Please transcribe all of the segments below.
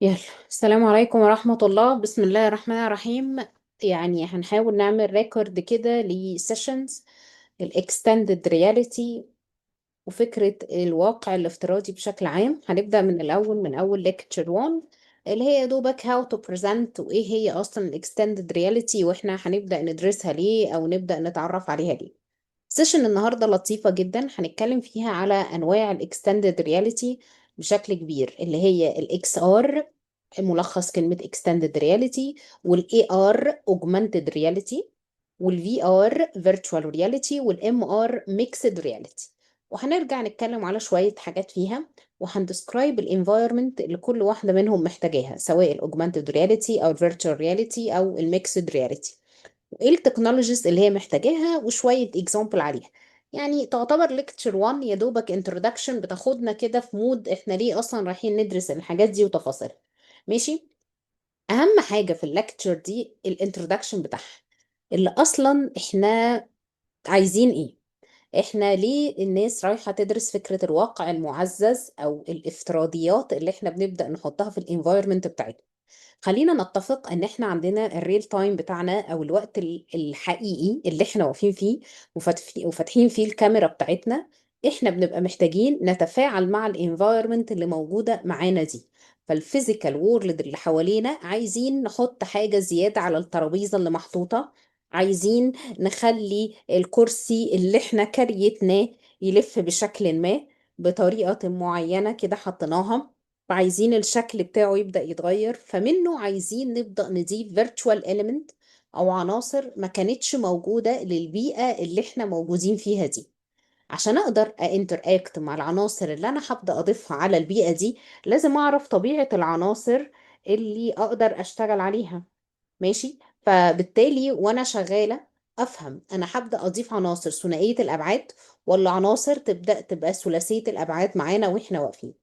يلا، السلام عليكم ورحمة الله. بسم الله الرحمن الرحيم. يعني هنحاول نعمل record كده ل sessions ال extended reality وفكرة الواقع الافتراضي بشكل عام. هنبدأ من الأول، من أول lecture 1 اللي هي دوبك how to present وإيه هي أصلا ال extended reality، وإحنا هنبدأ ندرسها ليه أو نبدأ نتعرف عليها ليه. session النهاردة لطيفة جدا، هنتكلم فيها على أنواع ال extended reality بشكل كبير، اللي هي ال XR ملخص كلمة extended reality، وال AR augmented reality، وال VR virtual reality، وال MR mixed reality. وهنرجع نتكلم على شوية حاجات فيها، وهن describe ال environment اللي كل واحدة منهم محتاجاها، سواء ال augmented reality او ال virtual reality او ال mixed reality، وايه ال technologies اللي هي محتاجاها، وشوية example عليها. يعني تعتبر lecture 1 يا دوبك introduction بتاخدنا كده في mood احنا ليه اصلا رايحين ندرس الحاجات دي وتفاصيلها. ماشي، اهم حاجة في ال lecture دي ال introduction بتاعها، اللي اصلا احنا عايزين ايه، احنا ليه الناس رايحة تدرس فكرة الواقع المعزز او الافتراضيات اللي احنا بنبدأ نحطها في ال environment بتاعتنا. خلينا نتفق ان احنا عندنا ال real time بتاعنا او الوقت الحقيقي اللي احنا واقفين فيه وفاتحين فيه الكاميرا بتاعتنا، احنا بنبقى محتاجين نتفاعل مع ال environment اللي موجودة معانا دي. فال physical world اللي حوالينا عايزين نحط حاجة زيادة على الترابيزة اللي محطوطة، عايزين نخلي الكرسي اللي احنا create ناه يلف بشكل ما بطريقة معينة كده حطيناها، وعايزين الشكل بتاعه يبدأ يتغير. فمنه عايزين نبدأ نضيف virtual element أو عناصر ما كانتش موجودة للبيئة اللي احنا موجودين فيها دي. عشان أقدر interact مع العناصر اللي أنا هبدأ أضيفها على البيئة دي، لازم أعرف طبيعة العناصر اللي أقدر أشتغل عليها. ماشي، فبالتالي وانا شغالة افهم انا هبدا اضيف عناصر ثنائية الابعاد ولا عناصر تبدا تبقى ثلاثية الابعاد معانا واحنا واقفين.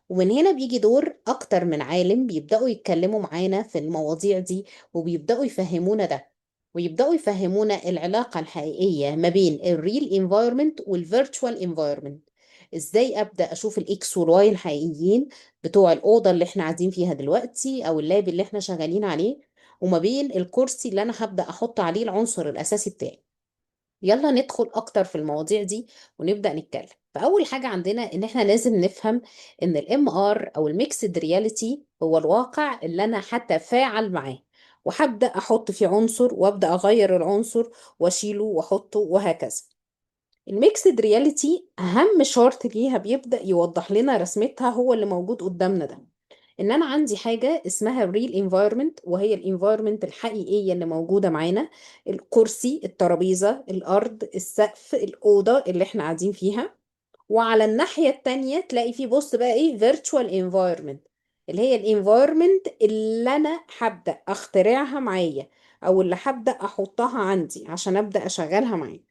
ومن هنا بيجي دور اكتر من عالم بيبداوا يتكلموا معانا في المواضيع دي، وبيبداوا يفهمونا ده، ويبداوا يفهمونا العلاقة الحقيقية ما بين ال real environment وال virtual environment. ازاي ابدا اشوف ال X وال Y الحقيقيين بتوع الاوضة اللي احنا قاعدين فيها دلوقتي او ال lab اللي احنا شغالين عليه، وما بين الكرسي اللي انا هبدا احط عليه العنصر الاساسي بتاعي. يلا ندخل اكتر في المواضيع دي ونبدا نتكلم. فاول حاجة عندنا ان احنا لازم نفهم ان ال MR او ال mixed reality هو الواقع اللي انا هتفاعل معاه، وهبدا احط فيه عنصر وابدا اغير العنصر واشيله واحطه وهكذا. ال mixed reality اهم شرط ليها بيبدا يوضح لنا رسمتها هو اللي موجود قدامنا ده، ان انا عندي حاجة اسمها real environment، وهي ال environment الحقيقية اللي موجودة معانا، الكرسي، الترابيزه، الارض، السقف، الاوضة اللي احنا قاعدين فيها. وعلى الناحية التانية تلاقي فيه، بص بقى ايه، virtual environment، اللي هي ال environment اللي انا هبدا اخترعها معايا او اللي هبدا احطها عندي عشان ابدا اشغلها معايا.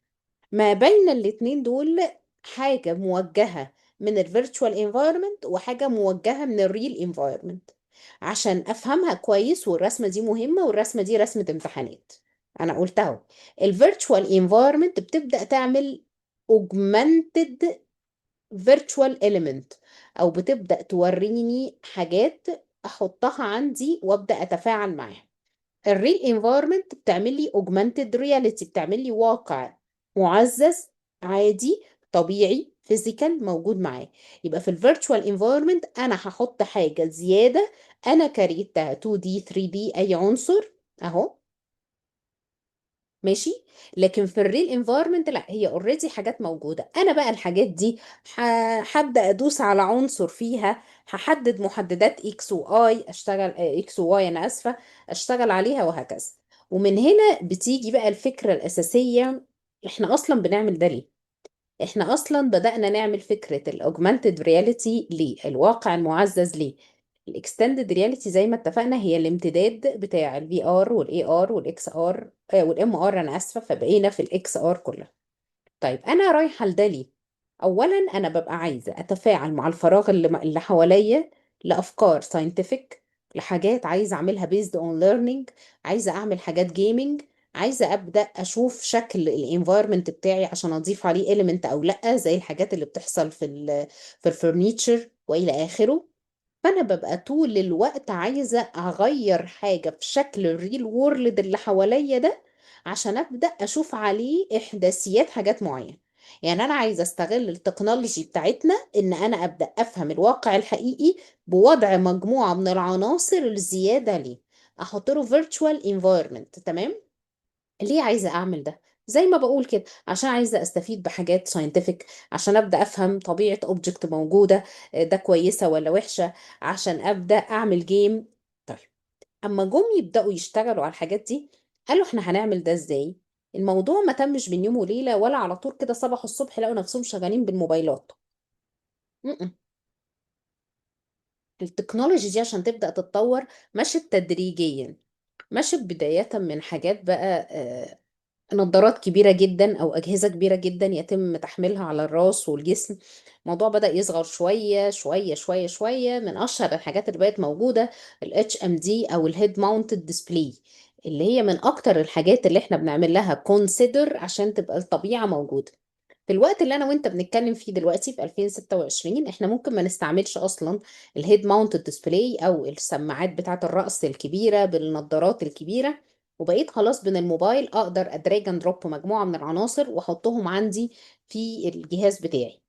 ما بين الاتنين دول حاجة موجهة من ال virtual environment وحاجة موجهة من ال real environment. عشان افهمها كويس، والرسمة دي مهمة، والرسمة دي رسمة امتحانات انا قلتها، ال virtual environment بتبدأ تعمل augmented virtual element، او بتبدأ توريني حاجات احطها عندي وابدأ اتفاعل معاها. ال real environment بتعمل لي augmented reality، بتعمل لي واقع معزز عادي طبيعي physical موجود معاه. يبقى في ال virtual environment انا هحط حاجة زيادة انا create تها 2D 3D اي عنصر اهو، ماشي. لكن في ال real environment لا، هي already حاجات موجوده. انا بقى الحاجات دي هبدا ادوس على عنصر فيها، هحدد محددات X و Y، اشتغل X و Y، انا اسفه، اشتغل عليها وهكذا. ومن هنا بتيجي بقى الفكرة الاساسيه، احنا اصلا بنعمل ده ليه؟ احنا اصلا بدأنا نعمل فكرة ال augmented reality ليه؟ الواقع المعزز ليه؟ ال extended reality زي ما اتفقنا هي الامتداد بتاع ال VR وال AR وال XR وال MR، انا اسفة، فبقينا في ال XR كلها. طيب انا رايحة لده ليه؟ اولا انا ببقى عايزة اتفاعل مع الفراغ اللي حواليا لافكار scientific، لحاجات عايزة اعملها based on learning، عايزة اعمل حاجات gaming، عايزة ابدا اشوف شكل ال environment بتاعي عشان اضيف عليه element او لا، زي الحاجات اللي بتحصل في ال furniture والى اخره. فانا ببقى طول الوقت عايزه اغير حاجة في شكل ال real world اللي حواليا ده، عشان ابدا اشوف عليه احداثيات حاجات معينه. يعني انا عايزه استغل ال technology بتاعتنا ان انا ابدا افهم الواقع الحقيقي بوضع مجموعة من العناصر الزيادة ليه، احط له virtual environment. تمام؟ ليه عايزة أعمل ده؟ زي ما بقول كده، عشان عايزة أستفيد بحاجات scientific، عشان أبدأ أفهم طبيعة object موجودة، ده كويسة ولا وحشة، عشان أبدأ أعمل game. طيب، أما جم يبدأوا يشتغلوا على الحاجات دي، قالوا إحنا هنعمل ده إزاي؟ الموضوع ما تمش بين يوم وليلة، ولا على طول كده صباح الصبح لقوا نفسهم شغالين بالموبايلات. م-م. ال technology دي عشان تبدأ تتطور مشت تدريجيا، مشت بداية من حاجات بقى، نظارات كبيرة جدا أو أجهزة كبيرة جدا يتم تحميلها على الراس والجسم. الموضوع بدأ يصغر شوية شوية شوية شوية. من أشهر الحاجات اللي بقت موجودة ال HMD أو ال Head Mounted Display، اللي هي من أكتر الحاجات اللي احنا بنعمل لها consider عشان تبقى الطبيعة موجودة. في الوقت اللي انا وانت بنتكلم فيه دلوقتي في 2026، احنا ممكن ما نستعملش اصلا ال head mounted display او السماعات بتاعه الرأس الكبيرة بالنظارات الكبيرة، وبقيت خلاص من الموبايل اقدر ا drag and drop مجموعة من العناصر واحطهم عندي في الجهاز بتاعي،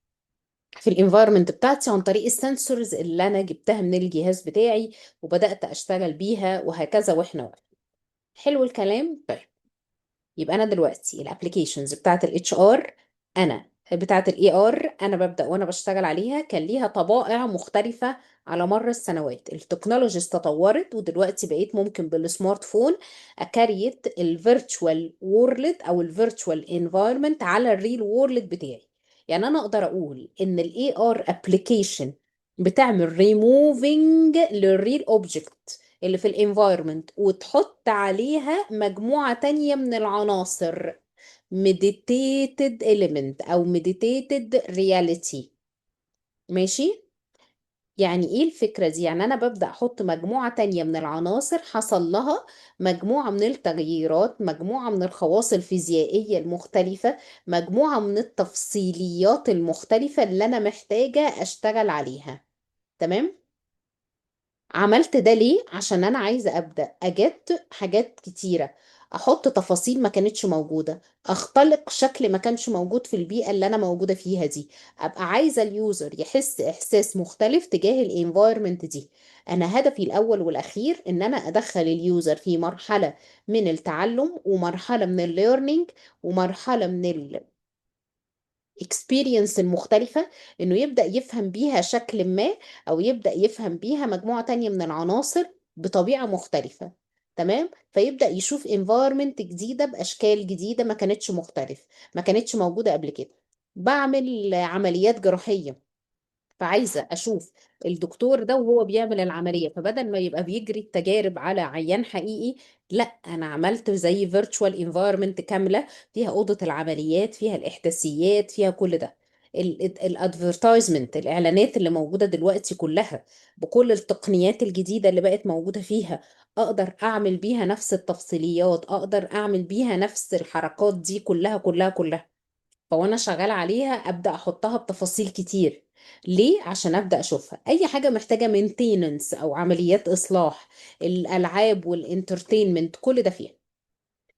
في ال environment بتاعتي، عن طريق ال sensors اللي انا جبتها من الجهاز بتاعي وبدأت اشتغل بيها، وهكذا واحنا واقفين. حلو الكلام. طيب، يبقى انا دلوقتي ال applications بتاعت ال HR، انا بتاعت ال AR، انا ببدا وانا بشتغل عليها كان ليها طبائع مختلفة على مر السنوات. ال technologies تطورت، ودلوقتي بقيت ممكن بال smartphone ا create ال virtual world او ال virtual environment على ال real world بتاعي. يعني انا اقدر اقول ان ال AR application بتعمل ريموفينج للريل اوبجكت اللي في ال environment وتحط عليها مجموعة تانية من العناصر، meditated element او meditated reality. ماشي؟ يعني ايه الفكرة دي؟ يعني انا ببدأ احط مجموعة تانية من العناصر حصل لها مجموعة من التغييرات، مجموعة من الخواص الفيزيائية المختلفة، مجموعة من التفصيليات المختلفة اللي انا محتاجة اشتغل عليها. تمام؟ عملت ده ليه؟ عشان انا عايزه ابدا اجت حاجات كتيره، احط تفاصيل ما كانتش موجودة، اختلق شكل ما كانش موجود في البيئة اللي انا موجودة فيها دي، ابقى عايزه ال user يحس احساس مختلف تجاه ال environment دي. انا هدفي الاول والاخير ان انا ادخل ال user في مرحلة من التعلم، ومرحلة من ال learning، ومرحلة من ال experience المختلفة، انه يبدأ يفهم بيها شكل ما، او يبدأ يفهم بيها مجموعة تانية من العناصر بطبيعة مختلفة. تمام؟ فيبدأ يشوف environment جديدة بأشكال جديدة ما كانتش مختلف، ما كانتش موجودة قبل كده. بعمل عمليات جراحية، فعايزة أشوف الدكتور ده وهو بيعمل العملية، فبدل ما يبقى بيجري التجارب على عيان حقيقي، لا أنا عملت زي virtual environment كاملة فيها أوضة العمليات، فيها الإحداثيات، فيها كل ده. ال advertisement، الإعلانات اللي موجودة دلوقتي كلها بكل التقنيات الجديدة اللي بقت موجودة فيها، أقدر أعمل بيها نفس التفصيليات، أقدر أعمل بيها نفس الحركات دي كلها كلها كلها. فوانا شغالة عليها ابدا احطها بتفاصيل كتير. ليه؟ عشان ابدا اشوفها. اي حاجة محتاجه maintenance او عمليات اصلاح، الالعاب وال entertainment، كل ده فيها.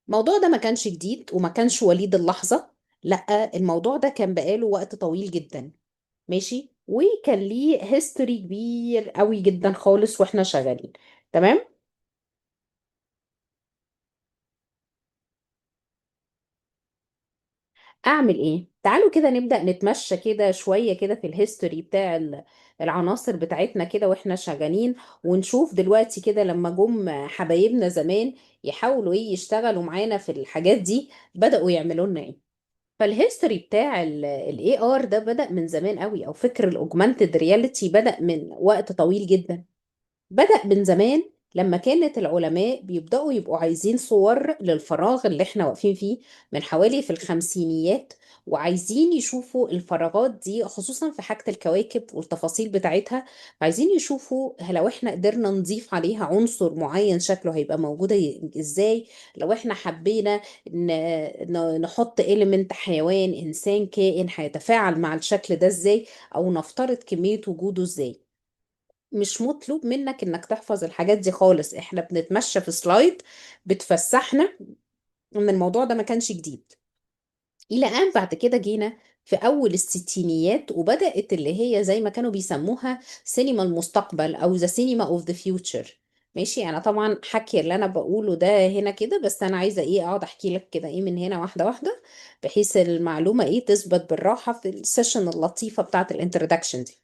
الموضوع ده ما كانش جديد وما كانش وليد اللحظة، لا الموضوع ده كان بقاله وقت طويل جدا. ماشي؟ وكان ليه history كبير قوي جدا خالص واحنا شغالين. تمام؟ اعمل ايه؟ تعالوا كده نبدأ نتمشى كده شوية كده في ال history بتاع العناصر بتاعتنا كده واحنا شغالين، ونشوف دلوقتي كده لما جم حبايبنا زمان يحاولوا ايه يشتغلوا معانا في الحاجات دي، بدأوا يعملوا لنا ايه. فال history بتاع ال AR ده بدأ من زمان قوي، او فكر ال augmented reality بدأ من وقت طويل جدا. بدأ من زمان لما كانت العلماء بيبدأوا يبقوا عايزين صور للفراغ اللي احنا واقفين فيه من حوالي في الخمسينيات، وعايزين يشوفوا الفراغات دي خصوصا في حاجة الكواكب والتفاصيل بتاعتها، عايزين يشوفوا لو احنا قدرنا نضيف عليها عنصر معين شكله هيبقى موجود ازاي، لو احنا حبينا نحط element حيوان انسان كائن هيتفاعل مع الشكل ده ازاي، او نفترض كمية وجوده ازاي. مش مطلوب منك انك تحفظ الحاجات دي خالص، احنا بنتمشى في slide بتفسحنا ان الموضوع ده ما كانش جديد. الى ان بعد كده جينا في اول الستينيات، وبدات اللي هي زي ما كانوا بيسموها سينما المستقبل او the cinema of the future. ماشي، انا طبعا حكي اللي انا بقوله ده هنا كده، بس انا عايزه ايه، اقعد احكي لك كده ايه من هنا واحدة واحده، بحيث المعلومة ايه تثبت بالراحة في ال session اللطيفة بتاعه ال introduction دي.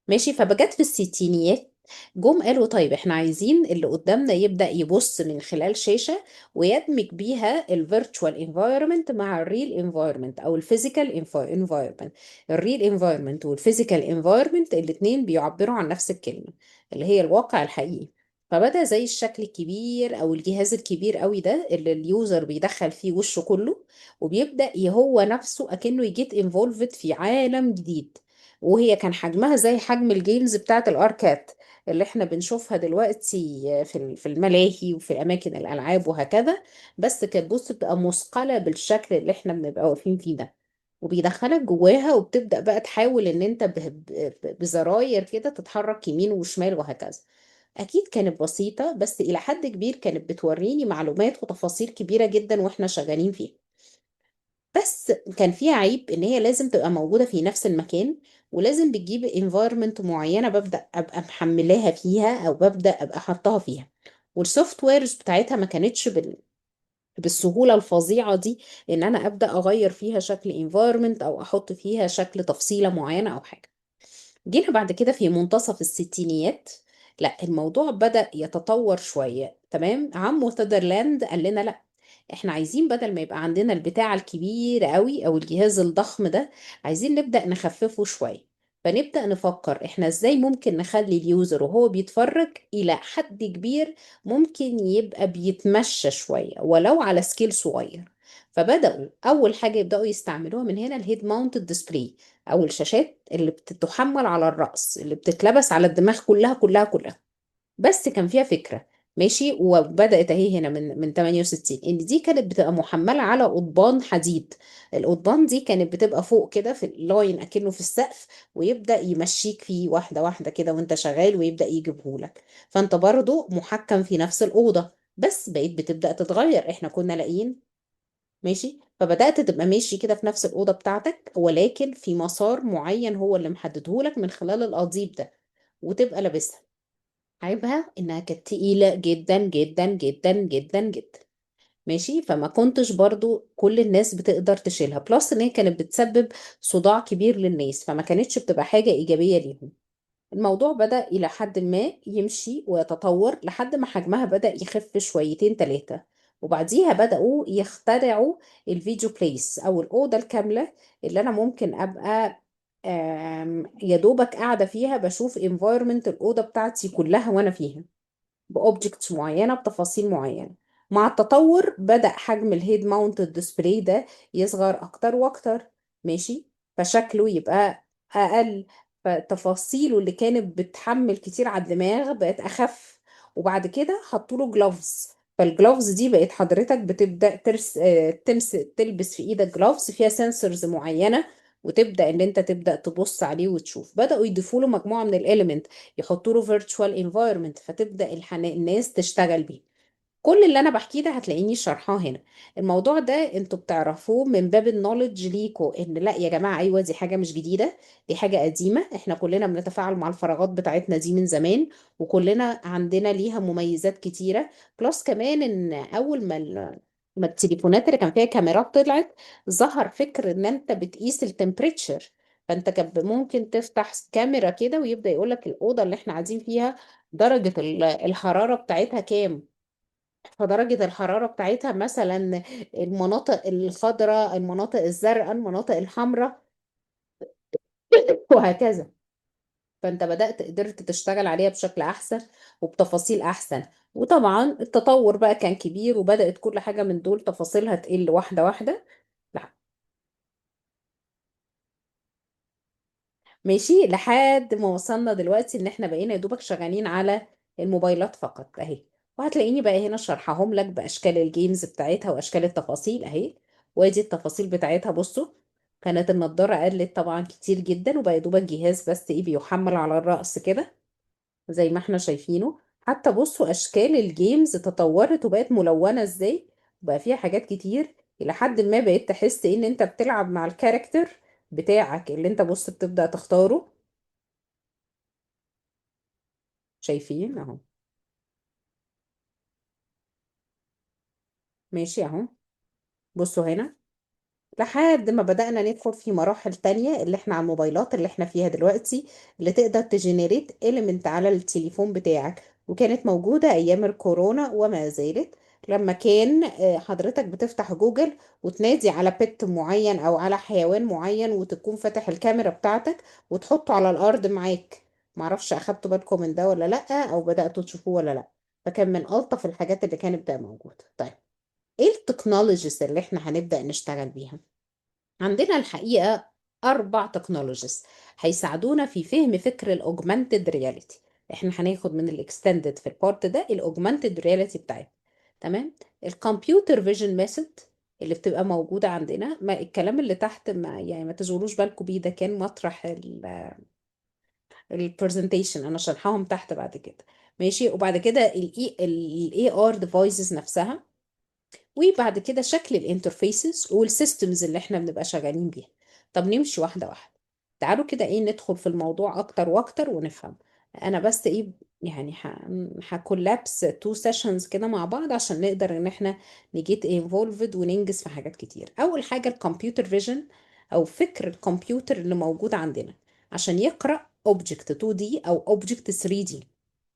ماشي، فبجت في الستينيات جم قالوا طيب احنا عايزين اللي قدامنا يبدأ يبص من خلال شاشة ويدمج بيها ال virtual environment مع ال real environment او ال physical environment. ال real environment وال physical environment الاتنين بيعبروا عن نفس الكلمة اللي هي الواقع الحقيقي. فبدأ زي الشكل الكبير او الجهاز الكبير قوي ده اللي ال user بيدخل فيه وشه كله، وبيبدأ هو نفسه اكنه ي get involved في عالم جديد. وهي كان حجمها زي حجم ال games بتاعت ال arcade اللي احنا بنشوفها دلوقتي في الملاهي وفي اماكن الالعاب وهكذا، بس كانت بص بتبقى مثقلة بالشكل اللي احنا بنبقى واقفين فيه ده، وبيدخلك جواها، وبتبدأ بقى تحاول ان انت بزراير كده تتحرك يمين وشمال وهكذا. اكيد كانت بسيطة، بس الى حد كبير كانت بتوريني معلومات وتفاصيل كبيرة جدا واحنا شغالين فيها. بس كان فيها عيب ان هي لازم تبقى موجودة في نفس المكان، ولازم بتجيب environment معينة ببدأ ابقى محملاها فيها او ببدأ ابقى حطها فيها. وال softwares بتاعتها ما كانتش بالسهولة الفظيعة دي ان انا ابدأ اغير فيها شكل environment او احط فيها شكل تفصيلة معينة او حاجة. جينا بعد كده في منتصف الستينيات، لا الموضوع بدأ يتطور شوية. تمام، عمو ساذرلاند قال لنا لا، احنا عايزين بدل ما يبقى عندنا البتاع الكبير قوي او الجهاز الضخم ده، عايزين نبدأ نخففه شوية. فنبدأ نفكر احنا ازاي ممكن نخلي ال user وهو بيتفرج الى حد كبير ممكن يبقى بيتمشى شوية ولو على scale صغير. فبدأوا اول حاجة يبدأوا يستعملوها من هنا ال head mounted display، او الشاشات اللي بتتحمل على الرأس اللي بتتلبس على الدماغ كلها كلها كلها. بس كان فيها فكرة، ماشي، وبدأت اهي هنا من 68 ان دي كانت بتبقى محملة على قضبان حديد. القضبان دي كانت بتبقى فوق كده في ال line اكنه في السقف، ويبدأ يمشيك فيه واحدة واحدة كده وانت شغال، ويبدأ يجيبهولك. فانت برضو محكم في نفس الأوضة، بس بقيت بتبدأ تتغير. احنا كنا لاقيين، ماشي، فبدأت تبقى ماشي كده في نفس الأوضة بتاعتك، ولكن في مسار معين هو اللي محددهولك من خلال القضيب ده، وتبقى لابسها. عيبها انها كانت تقيلة جدا جدا جدا جدا جدا، ماشي، فما كنتش برضو كل الناس بتقدر تشيلها، plus ان هي كانت بتسبب صداع كبير للناس، فما كانتش بتبقى حاجة ايجابية ليهم. الموضوع بدأ إلى حد ما يمشي ويتطور لحد ما حجمها بدأ يخف شويتين تلاتة، وبعديها بدأوا يخترعوا ال video place أو الأوضة الكاملة اللي أنا ممكن أبقى يا دوبك قاعدة فيها بشوف environment الأوضة بتاعتي كلها وأنا فيها، ب objects معينة بتفاصيل معينة. مع التطور بدأ حجم ال head mounted display ده يصغر أكتر وأكتر، ماشي، فشكله يبقى أقل، فتفاصيله اللي كانت بتحمل كتير على الدماغ بقت أخف. وبعد كده حطوا له gloves، فال gloves دي بقت حضرتك بتبدأ ترس آه، تمس تلبس في ايدك gloves فيها sensors معينة، وتبدأ ان انت تبدأ تبص عليه وتشوف. بدأوا يضيفوا له مجموعة من ال element، يحطوا له virtual environment، فتبدأ الناس تشتغل بيه. كل اللي انا بحكيه ده هتلاقيني شرحاه هنا. الموضوع ده انتوا بتعرفوه من باب ال knowledge ليكو، ان لا يا جماعة ايوه دي حاجة مش جديدة، دي حاجة قديمة، احنا كلنا بنتفاعل مع الفراغات بتاعتنا دي من زمان، وكلنا عندنا ليها مميزات كتيرة. plus كمان ان اول ما ما التليفونات اللي كان فيها كاميرات طلعت، ظهر فكر ان انت بتقيس ال temperature، فانت كان ممكن تفتح كاميرا كده ويبدأ يقولك الأوضة اللي احنا قاعدين فيها درجة الحرارة بتاعتها كام. فدرجة الحرارة بتاعتها مثلا المناطق الخضراء، المناطق الزرقاء، المناطق الحمراء، وهكذا. فانت بدأت قدرت تشتغل عليها بشكل أحسن وبتفاصيل أحسن. وطبعا التطور بقى كان كبير، وبدأت كل حاجة من دول تفاصيلها تقل واحدة واحدة. لا ماشي، لحد ما وصلنا دلوقتي ان احنا بقينا يا دوبك شغالين على الموبايلات فقط اهي. وهتلاقيني بقى هنا شرحهم لك باشكال ال games بتاعتها واشكال التفاصيل اهي، وادي التفاصيل بتاعتها. بصوا كانت النضارة قلت طبعا كتير جدا، وبقى يا دوبك جهاز بس ايه بيحمل على الرأس كده. زي ما احنا شايفينه. حتى بصوا اشكال ال games تطورت وبقت ملونة ازاي، وبقى فيها حاجات كتير الى حد ما بقيت تحس ان انت بتلعب مع ال character بتاعك اللي انت بص بتبدأ تختاره. شايفين اهو، ماشي اهو. بصوا هنا لحد ما بدأنا ندخل في مراحل تانية اللي احنا على الموبايلات اللي احنا فيها دلوقتي، اللي تقدر ت generate element على التليفون بتاعك، وكانت موجودة أيام الكورونا وما زالت، لما كان حضرتك بتفتح جوجل وتنادي على pet معين أو على حيوان معين، وتكون فاتح الكاميرا بتاعتك وتحطه على الأرض معاك. معرفش أخدتوا بالكم من ده ولا لأ، أو بدأتوا تشوفوه ولا لأ. فكان من ألطف الحاجات اللي كانت بقى موجودة. طيب إيه ال technologies اللي احنا هنبدأ نشتغل بيها؟ عندنا الحقيقة 4 technologies هيساعدونا في فهم فكر ال augmented reality. احنا هناخد من ال extended في ال part ده ال augmented reality بتاعتنا، تمام؟ ال computer vision method اللي بتبقى موجودة عندنا، ما الكلام اللي تحت ما يعني ما تشغلوش بالكم بيه، ده كان مطرح ال presentation، انا شرحهم تحت بعد كده، ماشي؟ وبعد كده ال AR devices نفسها، وبعد كده شكل ال interfaces وال systems اللي احنا بنبقى شغالين بيها. طب نمشي واحدة واحدة، تعالوا كده ايه ندخل في الموضوع اكتر واكتر ونفهم. انا بس ايه يعني ه collapse two sessions كده مع بعض عشان نقدر ان احنا ن get involved وننجز في حاجات كتير. اول حاجة ال computer vision، او فكر الكمبيوتر اللي موجود عندنا عشان يقرأ object 2D او object 3D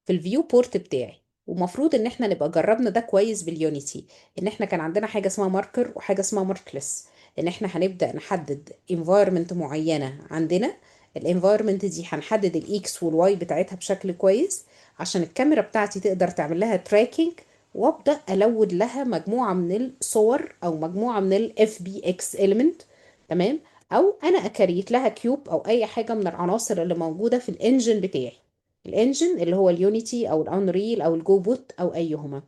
في ال viewport بتاعي. ومفروض ان احنا نبقى جربنا ده كويس بال Unity، ان احنا كان عندنا حاجة اسمها marker وحاجه اسمها markerless، ان احنا هنبدا نحدد environment معينة عندنا، ال environment دي هنحدد ال X وال Y بتاعتها بشكل كويس عشان الكاميرا بتاعتي تقدر تعمل لها tracking، وابدا ا load لها مجموعة من الصور او مجموعة من ال FBX element، تمام؟ او انا ا create لها cube او اي حاجة من العناصر اللي موجودة في ال engine بتاعي، ال engine اللي هو ال Unity او ال Unreal او ال Godot او ايهما،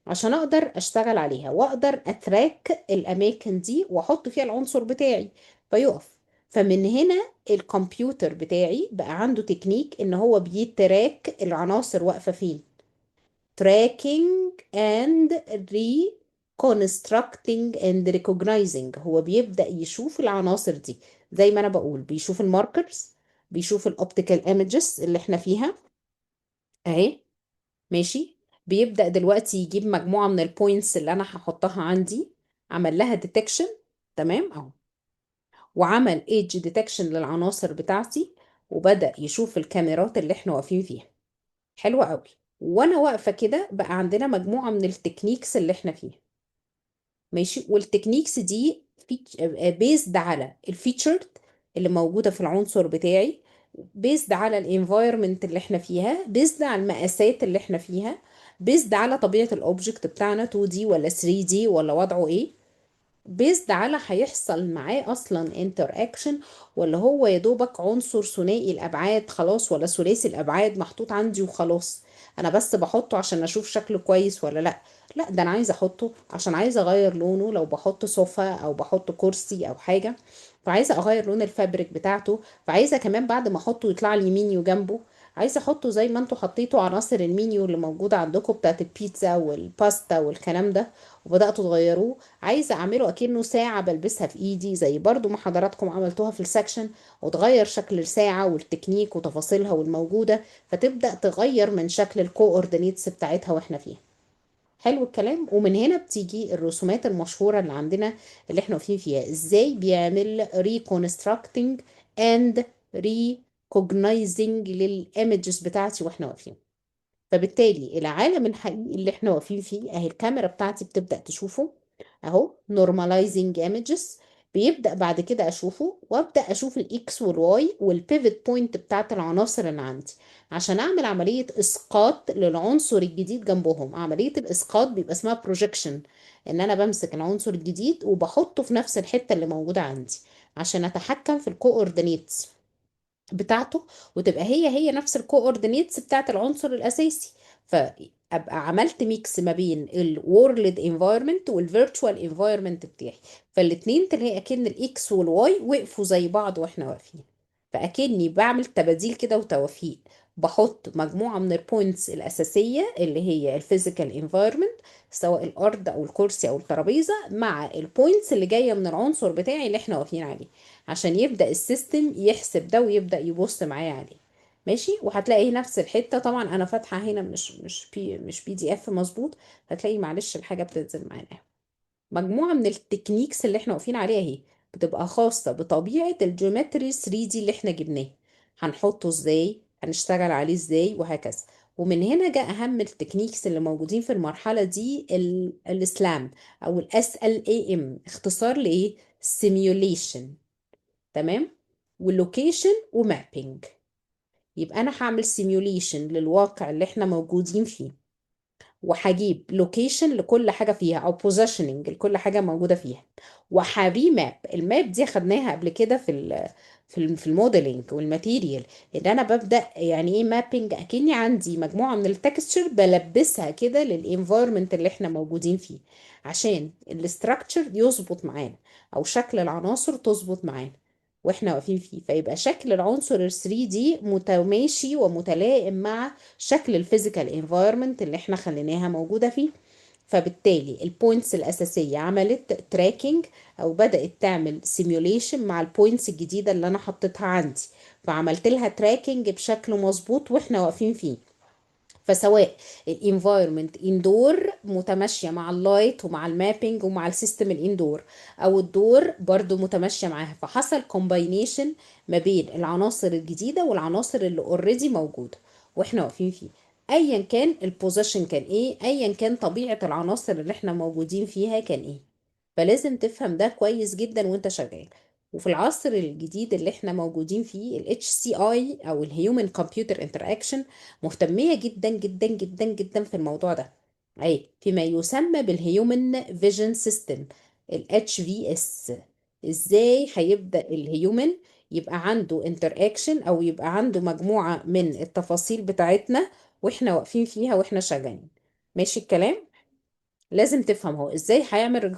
عشان اقدر اشتغل عليها واقدر ا track الاماكن دي واحط فيها العنصر بتاعي فيقف. فمن هنا الكمبيوتر بتاعي بقى عنده تكنيك ان هو بي track العناصر واقفة فين، tracking and reconstructing and recognizing. هو بيبدأ يشوف العناصر دي زي ما انا بقول، بيشوف ال markers، بيشوف ال optical images اللي احنا فيها اهي، ماشي؟ بيبدأ دلوقتي يجيب مجموعة من ال points اللي انا هحطها عندي، عمل لها detection، تمام اهو، وعمل edge detection للعناصر بتاعتي، وبدأ يشوف الكاميرات اللي احنا واقفين فيها. حلوة قوي. وانا واقفة كده بقى عندنا مجموعة من ال techniques اللي احنا فيها، ماشي؟ وال techniques دي based على ال feature اللي موجودة في العنصر بتاعي، based على ال environment اللي احنا فيها، based على المقاسات اللي احنا فيها، based على طبيعة ال object بتاعنا 2D ولا 3D ولا وضعه ايه، based على هيحصل معاه اصلا interaction ولا هو يا دوبك عنصر ثنائي الابعاد خلاص ولا ثلاثي الابعاد محطوط عندي وخلاص، انا بس بحطه عشان اشوف شكله كويس ولا لا. لا ده انا عايزه احطه عشان عايزه اغير لونه، لو بحط صوفة او بحط كرسي او حاجة فعايزه اغير لون ال fabric بتاعته، فعايزه كمان بعد ما احطه يطلع لي منيو جنبه، عايزه احطه زي ما انتوا حطيتوا عناصر المنيو اللي موجودة عندكم بتاعت البيتزا والباستا والكلام ده وبداتوا تغيروه، عايزه اعمله اكنه ساعة بلبسها في ايدي زي برضو ما حضراتكم عملتوها في ال section، وتغير شكل الساعة والتكنيك وتفاصيلها والموجوده، فتبدا تغير من شكل ال coordinates بتاعتها واحنا فيها. حلو الكلام. ومن هنا بتيجي الرسومات المشهورة اللي عندنا اللي احنا واقفين فيها، ازاي بيعمل reconstructing and recognizing لل images بتاعتي واحنا واقفين. فبالتالي العالم الحقيقي اللي احنا واقفين فيه اهي الكاميرا بتاعتي بتبدأ تشوفه اهو، normalizing images، بيبدأ بعد كده اشوفه وابدأ اشوف ال X وال Y وال pivot point بتاعت العناصر اللي عندي عشان اعمل عملية اسقاط للعنصر الجديد جنبهم. عملية الاسقاط بيبقى اسمها projection، ان انا بمسك العنصر الجديد وبحطه في نفس الحتة اللي موجودة عندي عشان اتحكم في ال coordinates بتاعته، وتبقى هي هي نفس ال coordinates بتاعت العنصر الاساسي. فابقى عملت mix ما بين ال world environment وال virtual environment بتاعي، فالاتنين تلاقي اكن ال X وال Y وقفوا زي بعض واحنا واقفين. فأكني بعمل تباديل كده وتوافيق، بحط مجموعة من ال points الأساسية اللي هي ال physical environment، سواء الأرض أو الكرسي أو الترابيزة، مع ال points اللي جاية من العنصر بتاعي اللي احنا واقفين عليه، عشان يبدأ ال system يحسب ده ويبدأ يبص معايا عليه. ماشي. وهتلاقي نفس الحتة، طبعا أنا فاتحة هنا مش PDF مظبوط، هتلاقي معلش الحاجة بتنزل معانا. مجموعة من ال techniques اللي احنا واقفين عليها اهي بتبقى خاصة بطبيعة ال geometry 3D اللي احنا جبناه، هنحطه ازاي، هنشتغل عليه ازاي، وهكذا. ومن هنا جاء اهم ال techniques اللي موجودين في المرحلة دي، ال SLAM او ال SLAM، اختصار لايه؟ simulation. تمام. وال location و mapping. يبقى انا هعمل simulation للواقع اللي احنا موجودين فيه، وهجيب location لكل حاجة فيها او positioning لكل حاجة موجودة فيها، وه remap. ال map دي خدناها قبل كده في ال modeling وال material، ان انا ببدا يعني ايه mapping، اكني عندي مجموعة من ال texture بلبسها كده لل environment اللي احنا موجودين فيه، عشان ال structure يظبط معانا او شكل العناصر تظبط معانا واحنا واقفين فيه، فيبقى شكل العنصر ال 3D متماشي ومتلائم مع شكل ال physical environment اللي احنا خليناها موجودة فيه. فبالتالي ال points الأساسية عملت tracking أو بدأت تعمل simulation مع ال points الجديدة اللي أنا حطيتها عندي، فعملت لها tracking بشكل مظبوط واحنا واقفين فيه. فسواء ال environment indoor متماشيه مع ال light ومع ال mapping ومع ال system ال indoor، او outdoor برضو متماشيه معاها، فحصل combination ما بين العناصر الجديدة والعناصر اللي already موجودة واحنا واقفين فيه، ايا كان ال position كان ايه، ايا كان طبيعة العناصر اللي احنا موجودين فيها كان ايه. فلازم تفهم ده كويس جدا وانت شغال. وفي العصر الجديد اللي احنا موجودين فيه ال HCI او ال Human Computer Interaction مهتمية جدا جدا جدا جدا في الموضوع ده، اي فيما يسمى بال human vision system، ال HVS. ازاي هيبدأ ال human يبقى عنده interaction او يبقى عنده مجموعة من التفاصيل بتاعتنا واحنا واقفين فيها واحنا شغالين. ماشي الكلام؟ لازم تفهم هو ازاي هيعمل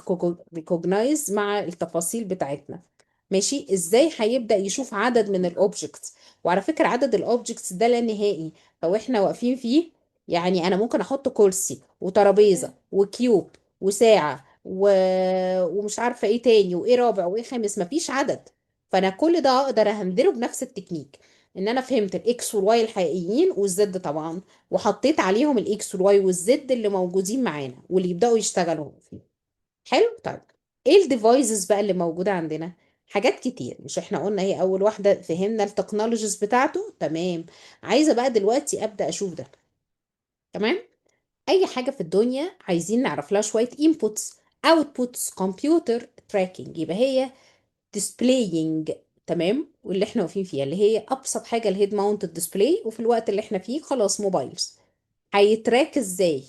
recognize مع التفاصيل بتاعتنا. ماشي، ازاي هيبدأ يشوف عدد من ال objects. وعلى فكرة عدد ال objects ده لا نهائي، فواحنا واقفين فيه يعني انا ممكن احط كرسي وترابيزة و cube وساعة ومش عارفة ايه تاني وايه رابع وايه خامس، مفيش عدد. فانا كل ده اقدر ا handle ه بنفس التكنيك، ان انا فهمت ال X وال Y الحقيقيين وال Z طبعا، وحطيت عليهم ال X وال Y وال Z اللي موجودين معانا واللي يبداوا يشتغلوا فيه. حلو. طيب ايه ال devices بقى اللي موجودة عندنا؟ حاجات كتير، مش احنا قلنا هي اول واحدة فهمنا ال technologies بتاعته؟ تمام. عايزه بقى دلوقتي ابدا اشوف ده. تمام. اي حاجة في الدنيا عايزين نعرف لها شوية inputs outputs، computer tracking، يبقى هي displaying. تمام. واللي احنا واقفين فيها اللي هي ابسط حاجة ال head mounted display، وفي الوقت اللي احنا فيه خلاص mobiles. هي track ازاي؟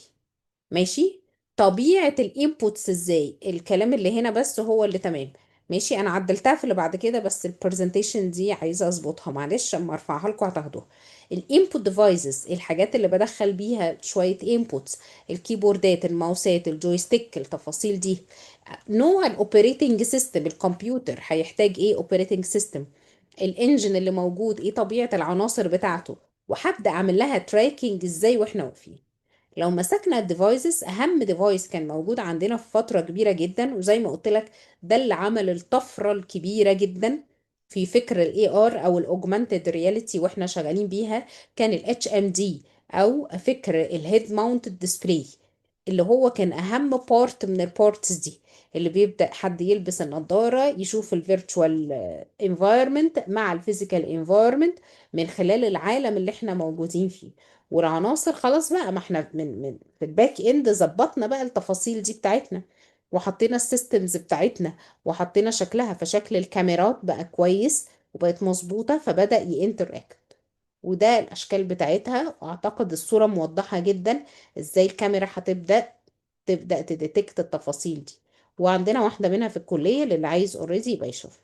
ماشي. طبيعة ال inputs ازاي؟ الكلام اللي هنا بس هو اللي تمام. ماشي، انا عدلتها في اللي بعد كده، بس ال presentation دي عايزه اظبطها، معلش اما ارفعها لكم هتاخدوها. ال input devices، الحاجات اللي بدخل بيها شوية inputs، الكيبوردات، الماوسات، ال joystick، التفاصيل دي. نوع ال operating system، الكمبيوتر هيحتاج ايه operating system، ال engine اللي موجود ايه طبيعة العناصر بتاعته، وهبدا اعمل لها tracking ازاي واحنا واقفين. لو مسكنا ال devices، اهم device كان موجود عندنا في فترة كبيرة جدا، وزي ما قلت لك ده اللي عمل الطفرة الكبيرة جدا في فكر ال AR او ال augmented reality واحنا شغالين بيها، كان ال HMD او فكر ال head mounted display، اللي هو كان اهم part من ال parts دي، اللي بيبدأ حد يلبس النظارة يشوف ال virtual environment مع ال physical environment من خلال العالم اللي احنا موجودين فيه. والعناصر خلاص بقى، ما احنا من في ال back end ظبطنا بقى التفاصيل دي بتاعتنا، وحطينا ال systems بتاعتنا، وحطينا شكلها، فشكل الكاميرات بقى كويس وبقت مظبوطة، فبدأ ي interact. وده الأشكال بتاعتها، وأعتقد الصورة موضحة جدا ازاي الكاميرا هتبدأ تبدأ ت detect التفاصيل دي. وعندنا واحدة منها في الكلية للي عايز already يبقى يشوف.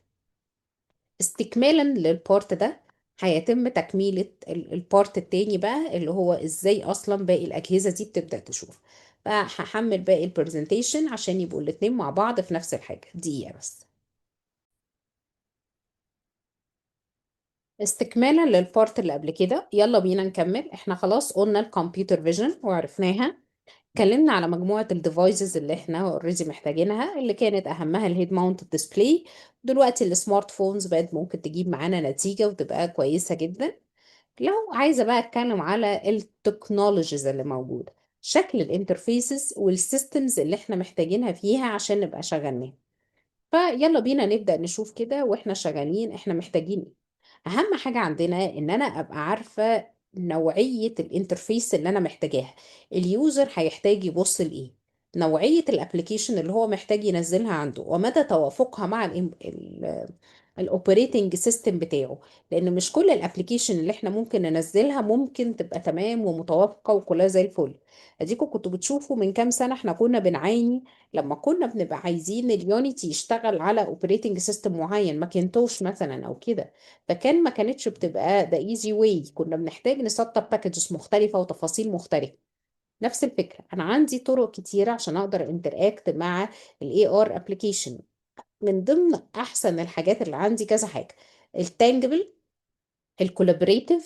استكمالا لل part ده هيتم تكميلة ال part التاني بقى، اللي هو ازاي اصلا باقي الاجهزة دي بتبدأ تشوف. فهحمل باقي ال presentation عشان يبقوا الاتنين مع بعض في نفس الحاجة. دقيقة بس. استكمالا لل part اللي قبل كده، يلا بينا نكمل. احنا خلاص قلنا ال computer vision وعرفناها، اتكلمنا على مجموعة ال devices اللي احنا already محتاجينها، اللي كانت اهمها ال head mount display. دلوقتي ال smart phones بقت ممكن تجيب معانا نتيجة وتبقى كويسة جدا. لو عايزة بقى اتكلم على ال technologies اللي موجودة، شكل ال interfaces وال systems اللي احنا محتاجينها فيها عشان نبقى شغالين. فيلا بينا نبدأ نشوف كده واحنا شغالين احنا محتاجين ايه. اهم حاجة عندنا ان انا ابقى عارفة نوعية ال interface اللي انا محتاجاها، ال user هيحتاج يبص لايه، نوعية ال application اللي هو محتاج ينزلها عنده، ومدى توافقها مع ال operating system بتاعه. لان مش كل ال application اللي احنا ممكن ننزلها ممكن تبقى تمام ومتوافقة وكلها زي الفل. اديكم كنتوا بتشوفوا من كام سنة احنا كنا بنعاني لما كنا بنبقى عايزين ال Unity يشتغل على operating system معين، Macintosh مثلا او كده، فكان ما كانتش بتبقى the easy way، كنا بنحتاج نسطب packages مختلفة وتفاصيل مختلفة. نفس الفكرة، انا عندي طرق كتيرة عشان اقدر interact مع ال AR application. من ضمن احسن الحاجات اللي عندي كذا حاجة: ال tangible، ال collaborative،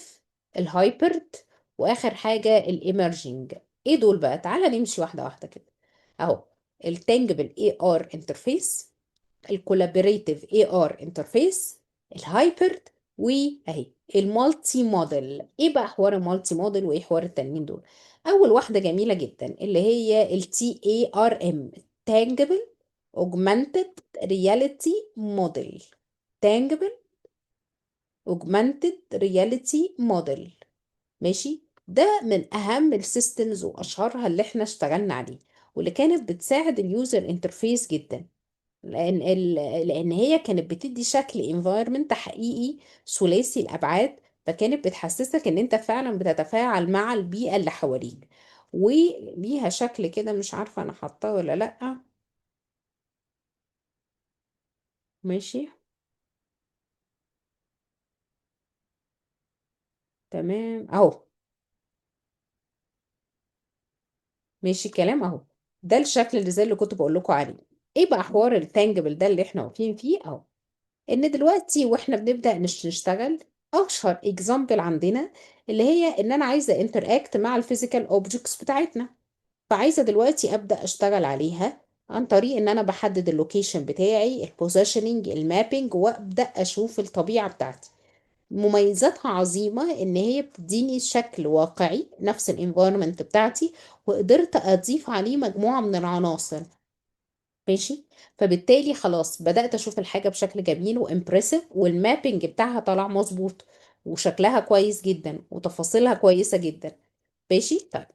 ال hybrid، واخر حاجة ال emerging. ايه دول بقى؟ تعالى نمشي واحدة واحدة كده. اهو ال tangible AR interface، ال collaborative AR interface، ال hybrid، واهي ال multi modal. ايه بقى حوار ال multi modal وايه حوار التانيين دول؟ اول واحدة جميلة جدا اللي هي ال TARM، Tangible Augmented Reality Model. Tangible Augmented Reality Model، ماشي. ده من اهم ال systems واشهرها اللي احنا اشتغلنا عليه، واللي كانت بتساعد ال user interface جدا، لان هي كانت بتدي شكل environment حقيقي ثلاثي الابعاد، فكانت بتحسسك ان انت فعلا بتتفاعل مع البيئة اللي حواليك. وليها شكل كده، مش عارفة انا حاطاه ولا لا. ماشي تمام اهو، ماشي الكلام اهو. ده الشكل اللي زي اللي كنت بقول لكم عليه. ايه بقى حوار ال tangible ده اللي احنا واقفين فيه اهو؟ ان دلوقتي واحنا بنبدأ نشتغل، اشهر example عندنا اللي هي ان انا عايزه interact مع ال physical objects بتاعتنا، فعايزه دلوقتي ابدا اشتغل عليها عن طريق ان انا بحدد ال location بتاعي، ال positioning، ال mapping، وابدا اشوف الطبيعة بتاعتي. مميزاتها عظيمة ان هي بتديني شكل واقعي نفس ال environment بتاعتي، وقدرت اضيف عليه مجموعة من العناصر. ماشي، فبالتالي خلاص بدأت اشوف الحاجة بشكل جميل و impressive، وال mapping بتاعها طلع مظبوط وشكلها كويس جدا وتفاصيلها كويسة جدا. ماشي، طيب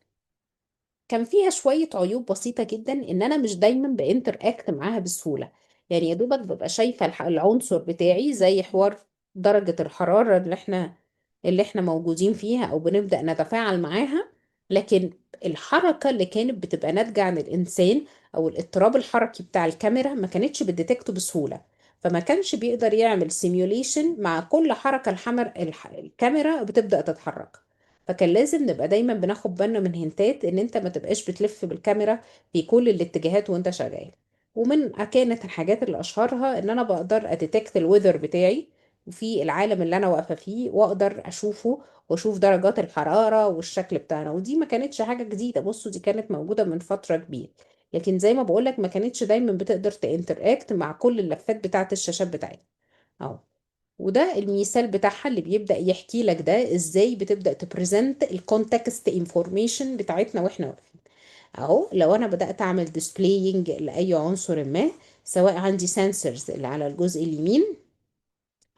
كان فيها شوية عيوب بسيطة جدا، ان انا مش دايما ب interact معاها بسهولة. يعني يا دوبك ببقى شايفة العنصر بتاعي، زي حوار درجة الحرارة اللي احنا موجودين فيها او بنبدأ نتفاعل معاها، لكن الحركة اللي كانت بتبقى ناتجة عن الإنسان أو الاضطراب الحركي بتاع الكاميرا ما كانتش بت detect ه بسهولة، فما كانش بيقدر يعمل simulation مع كل حركة الكاميرا بتبدأ تتحرك. فكان لازم نبقى دايما بناخد بالنا من hint ات ان انت ما تبقاش بتلف بالكاميرا في كل الاتجاهات وانت شغال. ومن كانت الحاجات اللي اشهرها ان انا بقدر ا detect ال weather بتاعي في العالم اللي انا واقفة فيه، واقدر اشوفه واشوف درجات الحرارة والشكل بتاعنا. ودي ما كانتش حاجة جديدة، بصوا دي كانت موجودة من فترة كبيرة، لكن زي ما بقولك ما كانتش دايما بتقدر ت interact مع كل اللفات بتاعه الشاشات بتاعتها اهو. وده المثال بتاعها اللي بيبدأ يحكي لك ده ازاي بتبدأ ت present ال context information بتاعتنا واحنا واقفين اهو. لو انا بدأت اعمل displaying لأي عنصر ما، سواء عندي sensors اللي على الجزء اليمين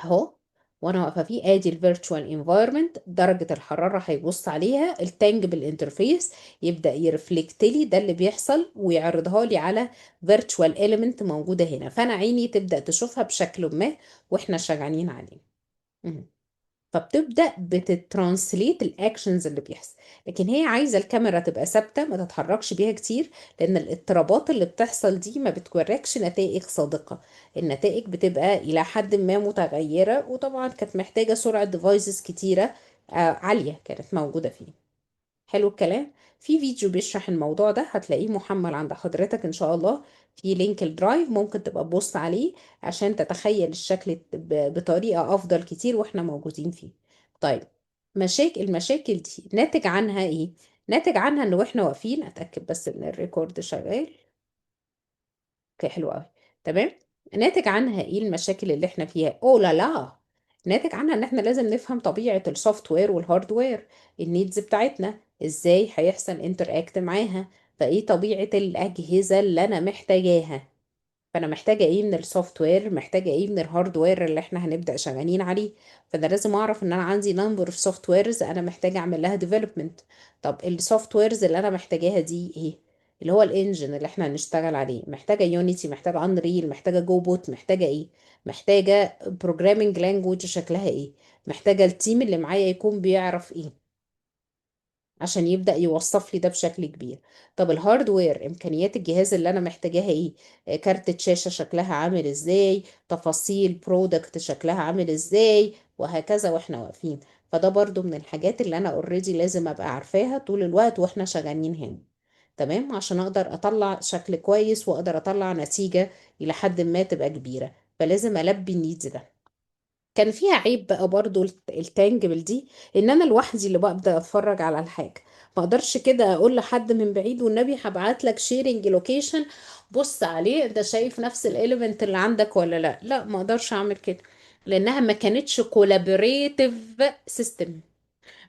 اهو وانا واقفة فيه، ادي ال virtual environment، درجه الحرارة هيبص عليها، ال tangible interface يبدا ي reflect لي ده اللي بيحصل ويعرضها لي على virtual element موجودة هنا، فانا عيني تبدا تشوفها بشكل ما واحنا شغالين عليه. فبتبدا بت translate ال actions اللي بيحصل. لكن هي عايزه الكاميرا تبقى ثابتة ما تتحركش بيها كتير، لان الاضطرابات اللي بتحصل دي ما بتوريكش نتائج صادقة، النتائج بتبقى الى حد ما متغيرة، وطبعا كانت محتاجه سرعة devices كتيرة عالية كانت موجودة فيه. حلو الكلام. في فيديو بيشرح الموضوع ده هتلاقيه محمل عند حضرتك ان شاء الله في link ال drive، ممكن تبقى تبص عليه عشان تتخيل الشكل بطريقة افضل كتير واحنا موجودين فيه. طيب، المشاكل دي ناتج عنها ايه؟ ناتج عنها ان واحنا واقفين، اتاكد بس ان ال record شغال. okay، حلو قوي، تمام. ناتج عنها ايه المشاكل اللي احنا فيها؟ اوه لا لا، ناتج عنها ان احنا لازم نفهم طبيعة ال software وال hardware، ال needs بتاعتنا ازاي هيحصل interact معاها، فايه طبيعة الاجهزة اللي انا محتاجاها، فانا محتاجه ايه من ال software، محتاجه ايه من ال hardware اللي احنا هنبدا شغالين عليه. فانا لازم اعرف ان انا عندي number of softwares انا محتاجه اعمل لها development. طب ال softwares اللي انا محتاجاها دي ايه؟ اللي هو ال engine اللي احنا هنشتغل عليه، محتاجه Unity، محتاجه Unreal، محتاجه Godot، محتاجه ايه، محتاجه programming language شكلها ايه، محتاجه ال team اللي معايا يكون بيعرف ايه عشان يبدأ يوصف لي ده بشكل كبير. طب ال hardware، إمكانيات الجهاز اللي أنا محتاجاها إيه، كارتة شاشة شكلها عامل إزاي، تفاصيل product شكلها عامل إزاي، وهكذا وإحنا واقفين. فده برضو من الحاجات اللي أنا already لازم أبقى عارفاها طول الوقت وإحنا شغالين هنا، تمام، عشان أقدر أطلع شكل كويس وأقدر أطلع نتيجة إلى حد ما تبقى كبيرة. فلازم ألبي ال needs ده. كان فيها عيب بقى برضو ال tangible دي، ان انا لوحدي اللي ببدا اتفرج على الحاجه، ما اقدرش كده اقول لحد من بعيد والنبي هبعت لك sharing location بص عليه، انت شايف نفس ال element اللي عندك ولا لا؟ لا، ما اقدرش اعمل كده، لانها ما كانتش collaborative system،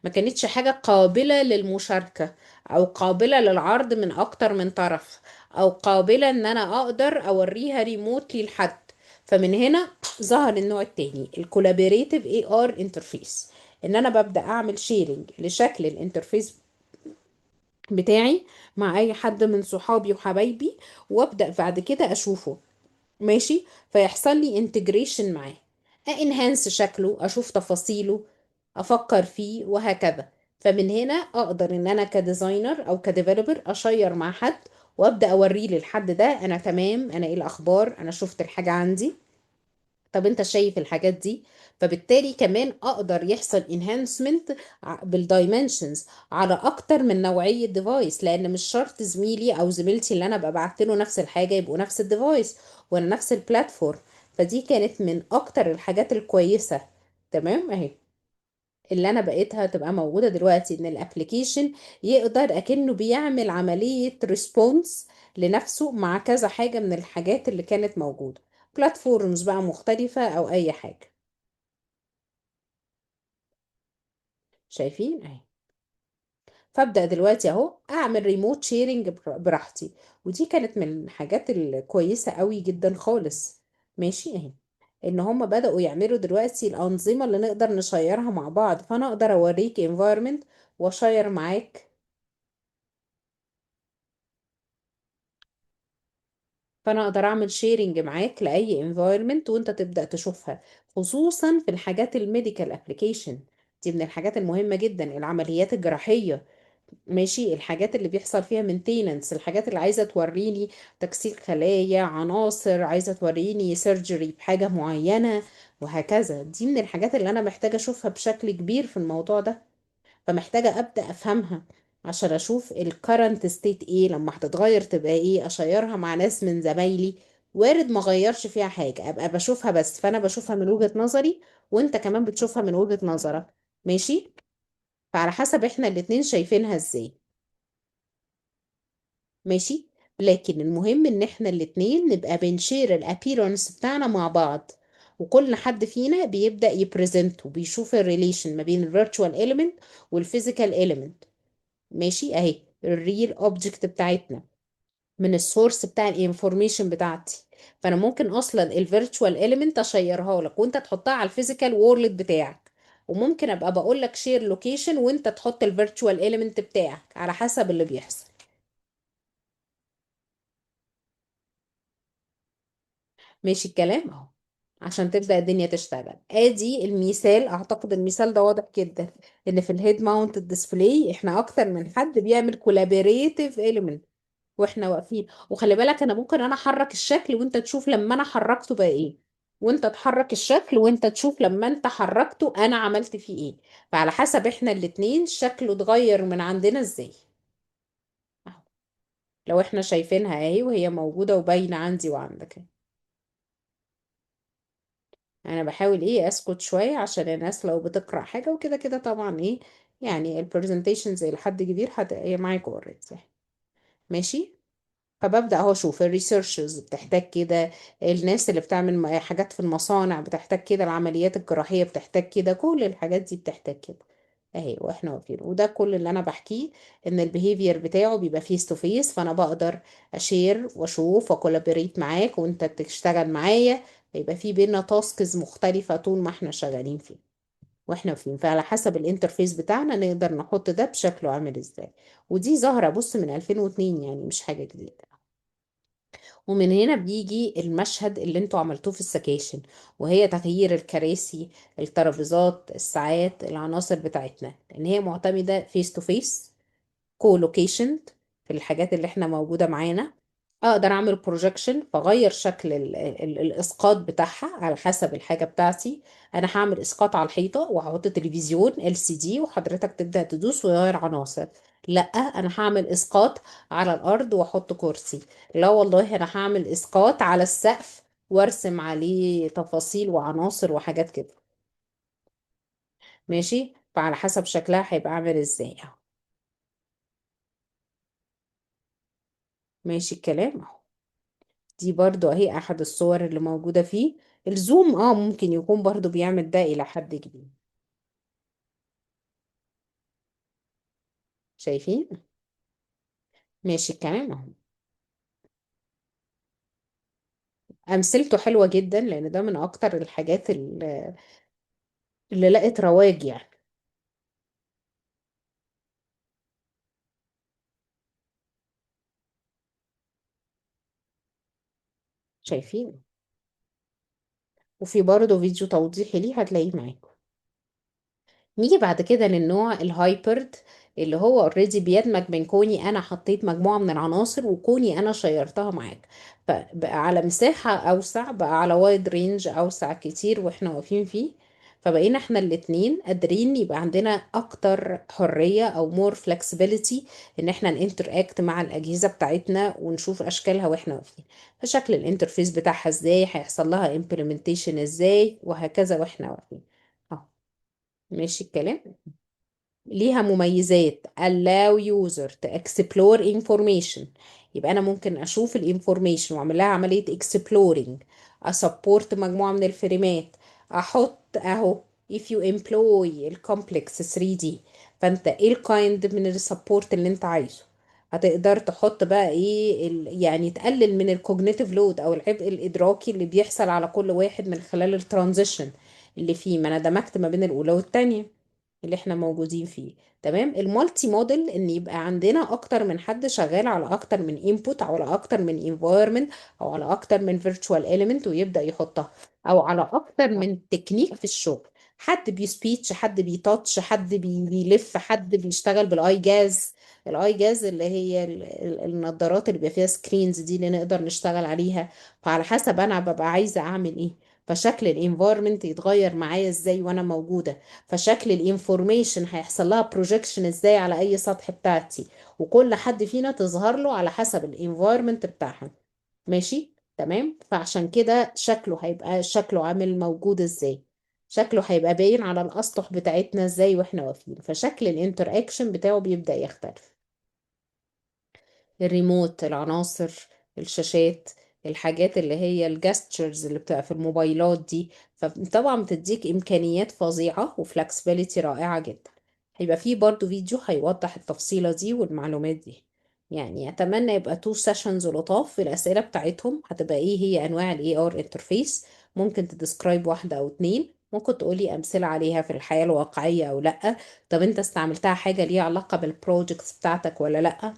ما كانتش حاجة قابلة للمشاركة أو قابلة للعرض من أكتر من طرف، أو قابلة إن أنا أقدر أوريها remotely لحد. فمن هنا ظهر النوع التاني، ال collaborative AR interface، ان انا ببدا اعمل sharing لشكل ال interface بتاعي مع اي حد من صحابي وحبايبي، وابدا بعد كده اشوفه، ماشي، فيحصل لي integration معاه، enhance شكله، اشوف تفاصيله، افكر فيه، وهكذا. فمن هنا اقدر ان انا ك designer او ك developer ا share مع حد وابدا اوريه للحد ده انا تمام، انا ايه الاخبار، انا شفت الحاجه عندي، طب انت شايف الحاجات دي. فبالتالي كمان اقدر يحصل enhancement بال dimensions على اكتر من نوعية device، لان مش شرط زميلي او زميلتي اللي انا ببقى بعت له نفس الحاجة يبقوا نفس ال device ولا نفس ال platform. فدي كانت من اكتر الحاجات الكويسة، تمام، اهي اللي انا بقيتها تبقى موجودة دلوقتي، ان ال application يقدر اكنه بيعمل عملية response لنفسه مع كذا حاجة من الحاجات اللي كانت موجودة، platforms بقى مختلفة او اي حاجة. شايفين اهي. فابدأ دلوقتي اهو اعمل remote sharing براحتي، ودي كانت من الحاجات الكويسة قوي جدا خالص، ماشي اهي، ان هم بدأوا يعملوا دلوقتي الأنظمة اللي نقدر ن share ها مع بعض، فانا اقدر اوريك environment وا share معاك، فانا اقدر اعمل sharing معاك لاي environment وانت تبدأ تشوفها، خصوصا في الحاجات ال medical application، دي من الحاجات المهمة جدا، العمليات الجراحية، ماشي، الحاجات اللي بيحصل فيها maintenance، الحاجات اللي عايزة توريني تكسير خلايا، عناصر عايزة توريني surgery بحاجة معينة، وهكذا. دي من الحاجات اللي انا محتاجة اشوفها بشكل كبير في الموضوع ده، فمحتاجة ابدأ افهمها عشان اشوف ال current state ايه، لما هتتغير تبقى ايه، ا share ها مع ناس من زمايلي، وارد ما غيرش فيها حاجة، ابقى بشوفها بس، فانا بشوفها من وجهة نظري وانت كمان بتشوفها من وجهة نظرك، ماشي، فعلى حسب احنا الاتنين شايفينها ازاي، ماشي. لكن المهم ان احنا الاتنين نبقى بن share ال appearance بتاعنا مع بعض، وكل حد فينا بيبدأ ي present وبيشوف ال relation ما بين ال virtual element وال physical element، ماشي اهي ال real object بتاعتنا من ال source بتاع ال information بتاعتي، فانا ممكن اصلا ال virtual element ا share ها لك وانت تحطها على ال physical world بتاعك، وممكن ابقى بقول لك share location وانت تحط ال virtual element بتاعك على حسب اللي بيحصل. ماشي الكلام اهو، عشان تبدأ الدنيا تشتغل. ادي المثال، اعتقد المثال ده واضح جدا، ان في ال head mount display احنا اكتر من حد بيعمل collaborative element واحنا واقفين. وخلي بالك انا ممكن احرك الشكل وانت تشوف لما انا حركته بقى ايه، وانت تحرك الشكل وانت تشوف لما انت حركته انا عملت فيه ايه. فعلى حسب احنا الاتنين شكله اتغير من عندنا ازاي. اهو لو احنا شايفينها اهي وهي موجودة وباينة عندي وعندك. انا بحاول ايه اسكت شوية عشان الناس لو بتقرأ حاجة وكده كده، طبعا ايه يعني ال presentations الى حد كبير هتبقى معاكم already. ماشي. فببدأ اهو اشوف ال researchers بتحتاج كده، الناس اللي بتعمل حاجات في المصانع بتحتاج كده، العمليات الجراحية بتحتاج كده، كل الحاجات دي بتحتاج كده اهي واحنا واقفين. وده كل اللي انا بحكيه، ان ال behavior بتاعه بيبقى face to face، فانا بقدر ا share واشوف وا collaborate معاك وانت تشتغل معايا، يبقى في بينا tasks مختلفة طول ما احنا شغالين فيه واحنا فين. فعلى حسب ال interface بتاعنا نقدر نحط ده بشكله عامل ازاي. ودي ظاهرة بص من 2002، يعني مش حاجة جديدة. ومن هنا بيجي المشهد اللي انتوا عملتوه في السكاشن، وهي تغيير الكراسي، الترابيزات، الساعات، العناصر بتاعتنا، لان هي معتمدة face to face co-location في الحاجات اللي احنا موجودة معانا. اقدر اعمل projection فاغير شكل الاسقاط بتاعها على حسب الحاجة بتاعتي. انا هعمل اسقاط على الحيطة وهحط تلفزيون LCD وحضرتك تبدأ تدوس ويغير عناصر. لا، انا هعمل اسقاط على الارض واحط كرسي. لا والله انا هعمل اسقاط على السقف وارسم عليه تفاصيل وعناصر وحاجات كده. ماشي. فعلى حسب شكلها هيبقى عامل ازاي اهو. ماشي الكلام اهو. دي برضو اهي احد الصور اللي موجودة فيه. ال Zoom ممكن يكون برضو بيعمل ده الى حد كبير. شايفين؟ ماشي الكلام اهو. امثلته حلوة جدا لان ده من اكتر الحاجات اللي لقت رواج يعني. شايفين؟ وفي برضو فيديو توضيحي ليه هتلاقيه معاكم. نيجي بعد كده للنوع ال hybrid اللي هو already بيدمج بين كوني انا حطيت مجموعه من العناصر وكوني انا شيرتها معاك، فبقى على مساحه اوسع، بقى على wide range اوسع كتير واحنا واقفين فيه. فبقينا احنا الاتنين قادرين يبقى عندنا اكتر حرية او more flexibility ان احنا ن interact مع الاجهزة بتاعتنا ونشوف اشكالها واحنا واقفين، فشكل ال interface بتاعها ازاي، هيحصل لها implementation ازاي، وهكذا واحنا واقفين اهو. ماشي الكلام. ليها مميزات allow user to explore information، يبقى انا ممكن اشوف ال information واعمل لها عملية exploring، ا support مجموعة من الفريمات، احط اهو if you employ ال complex 3D، فانت ايه ال kind من ال support اللي انت عايزه، هتقدر تحط بقى ايه يعني تقلل من ال cognitive load او العبء الادراكي اللي بيحصل على كل واحد من خلال ال transition اللي فيه، ما انا دمجت ما بين الاولى والتانية اللي احنا موجودين فيه. تمام. ال multi model ان يبقى عندنا اكتر من حد شغال على اكتر من input او على اكتر من environment او على اكتر من virtual element ويبدأ يحطها، او على اكتر من تكنيك في الشغل، حد بي speech، حد بي touch، حد بيلف، حد بيشتغل بال eye gaze. ال eye gaze اللي هي النظارات اللي بيبقى فيها screens دي اللي نقدر نشتغل عليها. فعلى حسب انا ببقى عايزه اعمل ايه، فشكل ال environment يتغير معايا ازاي وانا موجوده، فشكل ال information هيحصل لها projection ازاي على اي سطح بتاعتي، وكل حد فينا تظهر له على حسب ال environment بتاعها. ماشي تمام. فعشان كده شكله هيبقى شكله عامل موجود ازاي، شكله هيبقى باين على الاسطح بتاعتنا ازاي واحنا واقفين، فشكل ال interaction بتاعه بيبدأ يختلف. الريموت، العناصر، الشاشات، الحاجات اللي هي ال gestures اللي بتبقى في الموبايلات دي، فطبعا بتديك امكانيات فظيعة و flexibility رائعة جدا. هيبقى فيه برضو فيديو هيوضح التفصيلة دي والمعلومات دي. اتمنى يبقى two sessions لطاف في الاسئلة بتاعتهم، هتبقى ايه هي انواع ال AR interface، ممكن ت describe واحدة او اتنين، ممكن تقولي امثلة عليها في الحياة الواقعية او لا، طب انت استعملتها حاجة ليها علاقة بال projects بتاعتك ولا لا،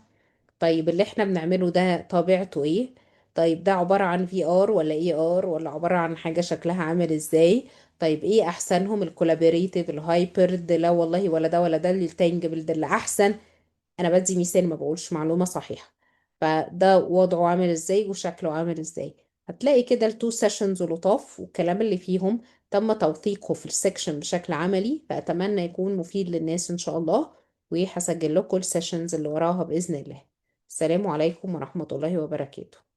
طيب اللي احنا بنعمله ده طبيعته ايه، طيب ده عبارة عن VR ولا AR ولا عبارة عن حاجة شكلها عامل ازاي، طيب ايه احسنهم، ال collaborative، ال hybrid، لا والله ولا ده ولا ده، ال tangible ده اللي احسن. انا بدي مثال ما بقولش معلومة صحيحة. فده وضعه عامل ازاي وشكله عامل ازاي. هتلاقي كده ال two sessions لطاف، والكلام اللي فيهم تم توثيقه في ال section بشكل عملي، فأتمنى يكون مفيد للناس إن شاء الله. وهسجل لكم ال sessions اللي وراها بإذن الله. السلام عليكم ورحمة الله وبركاته.